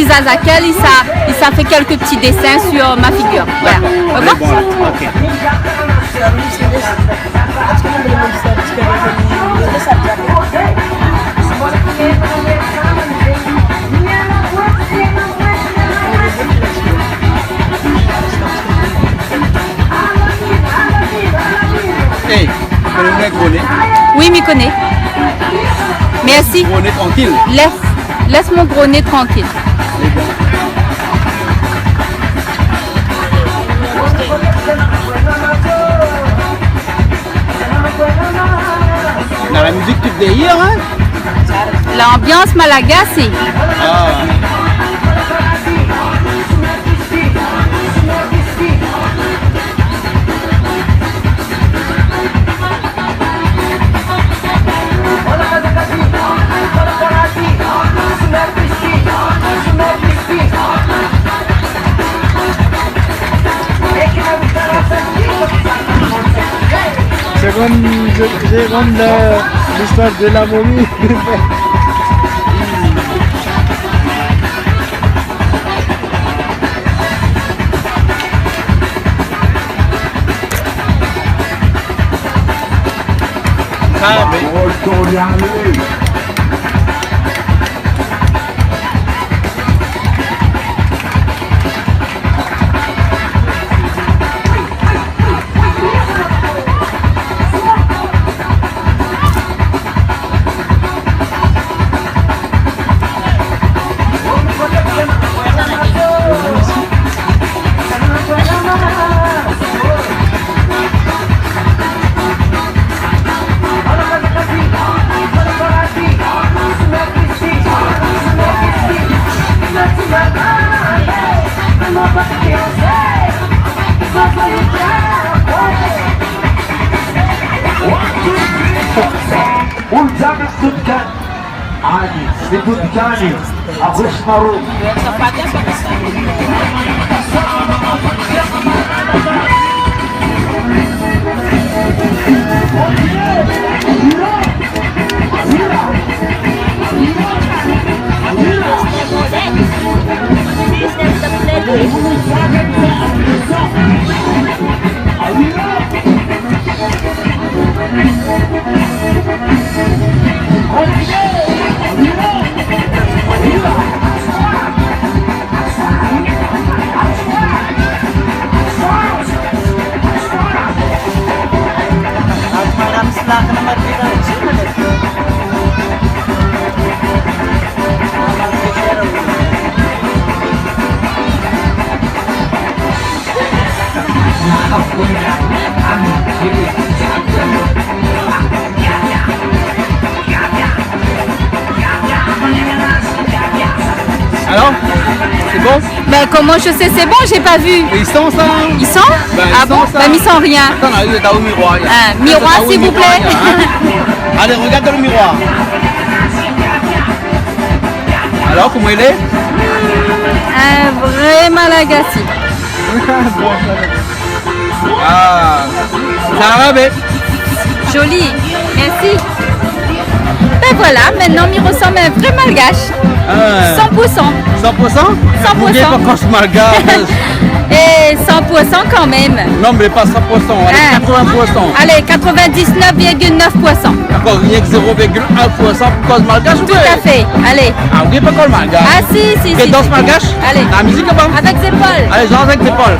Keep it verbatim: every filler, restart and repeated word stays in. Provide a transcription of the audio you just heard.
Zazakel, il sa, il sa fait quelques petits dessins sur ma figure. Voilà. D'accord. Au revoir. Bon, ok. Hey, ou koné Gro Né ? Oui, mi koné. Merci. Gro Né trankil. Laisse, laisse mon gros nez tranquille. Na la mizik tout dèrièr, hein ? L'ambiance Malagasy. Ah. C'est comme, c'est, c'est comme le, l'histoire de la momie. Ah, oui. Ani, si tout kani, a gos maro. Alors, c'est bon ? Ben, comment je sais c'est bon, j'ai pas vu. Mais ils sont ça, hein ? Ils sont ? Ben, ils sont ça. Ah bon ? Ben, ils sont rien. Attends, là, il est dans le miroir, là. Ah, miroir, s'il vous plaît. Là, dans le miroir, là, hein. Allez, regarde dans le miroir. Alors, comment il est ? Un vrai Malagasy. Ah, ça va, mais... Joli, merci. Ben voilà, maintenant, mi ressemble à un vrai Malgache. Ah. Cent pour cent. Cent pour cent ? Cent pour cent. Vous voyez pas quand je malgache ? Et cent pour cent quand même. Non, mais pas cent pour cent, allez, ah, quatre-vingts pour cent. Allez, quatre-vingt-dix-neuf virgule neuf pour cent. D'accord, rien que zéro virgule un pour cent pour cause malgache, ouais. Tout à fait, allez. Ah, oui, pas cause malgache. Ah, si, si, si, si. Danse malgache ? Allez. La musique, là-bas. Avec Zépol. Allez, Jean avec Zépol.